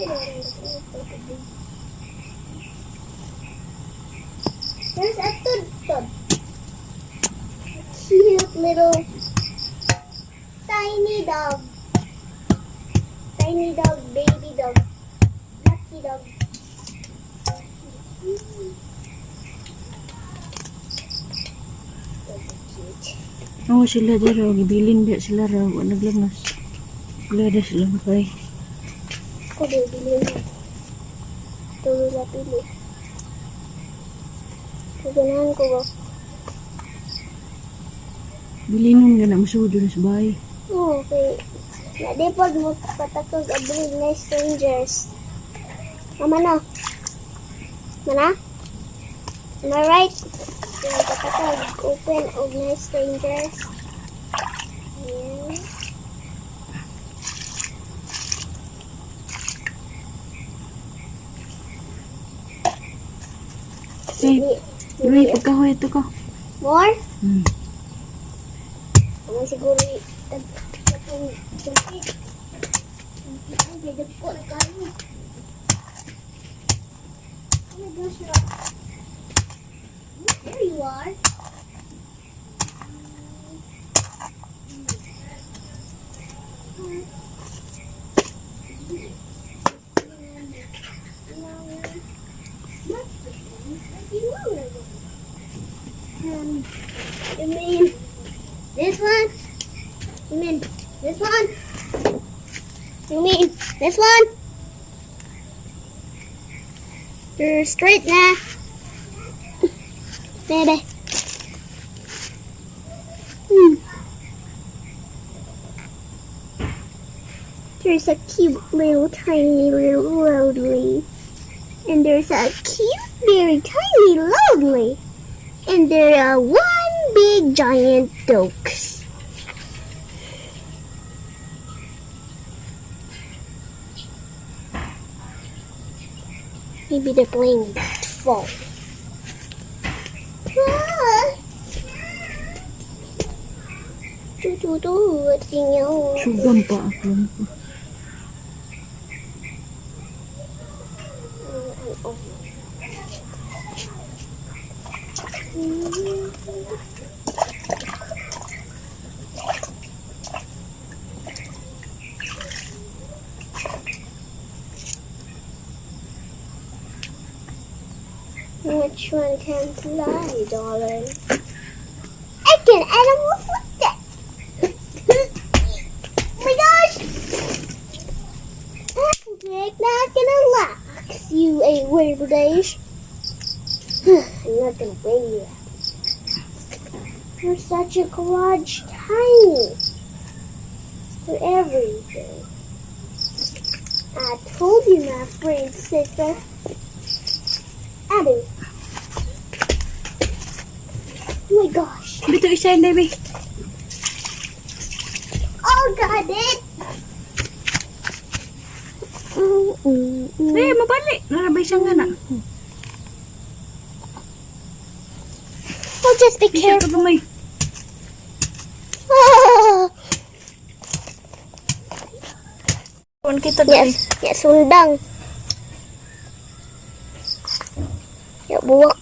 There's a tudtod. A cute little tiny dog. Tiny dog, baby dog. Lucky dog. Those are cute. Oo, sila dira. Gibilin ba sila ra. Wa naglangas. Wala sila makay. Ako bibili na. Tuloy na pili. Ganahan ko ba? Bilinon nga na masud sa bahay. Oo, okay. Na di pag mo patakog abrig na strangers. Mama na. Mana? Am I right? Yung patakog open og nice strangers. Yeah. Hey, Uy, pagkahoy ito ko. More? Hmm. Ang siguro tag tag ay, may dagko na kayo. Oh my gosh, there you are. You mean this one? You mean this one? You mean this one? You're straight now. Baby. There's a cute little tiny little lonely. And there's a cute very tiny lonely. And there are one big giant dogs. Maybe they're playing that phone. Ah! 嘟嘟嘟，金牛。 Sugam pa ako. Which one can fly, darling? I can animal flip that. Oh my gosh! I'm not gonna locks, you a weird days. I'm not gonna bring you out. You're such a garage tiny. For everything. I told you, my friend sister. Abby. Oh my gosh. Dito isa yun, baby. Oh, got it. Eh, mabali. Narabay siya nga na. Oh, just be Bisa careful. ka gamay. Oh. Kuan kita dali. Yes, yes, sundang. Ya, buwak.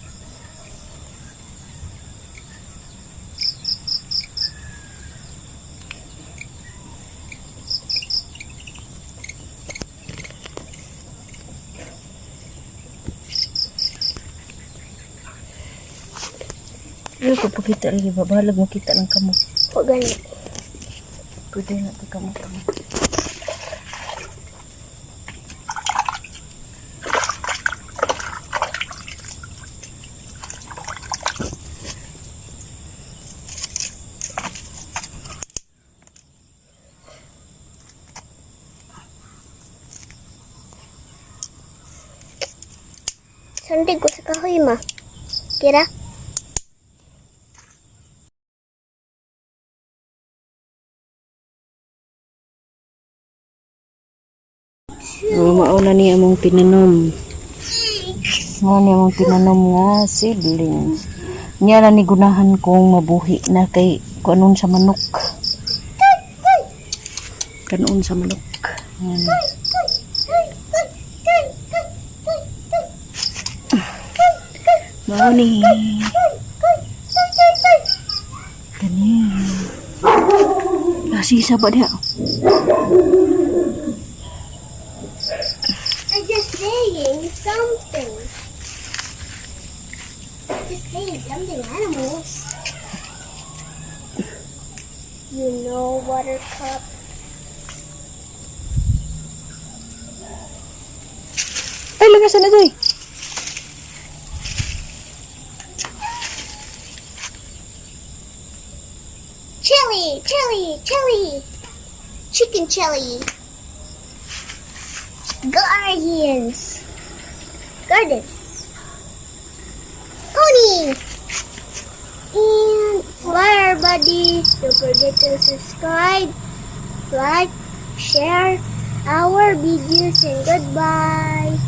Ayaw ko pakita lagi ba? Bahalag makita ng kamo. Huwag gani. Pwede na ito kamo kamo. Sandig ko sa kahoy, ma. Kira? Oh, mauna niya among tinanom. Mao ni among tinanom nga seedlings. Niya na ni gunahan kong mabuhi na kay kuanon sa manok. Kanon sa manok. Yan. Mao ni. Kani. Nasi sa ba diha? I'm just saying something. Just saying something, animals. You know, Buttercup. Ay, langasan na, Joy. Chili, chili, chili. Chicken chili. Guardians. Gardens. Pony. And flower buddies. Don't forget to subscribe, like, share our videos, and goodbye.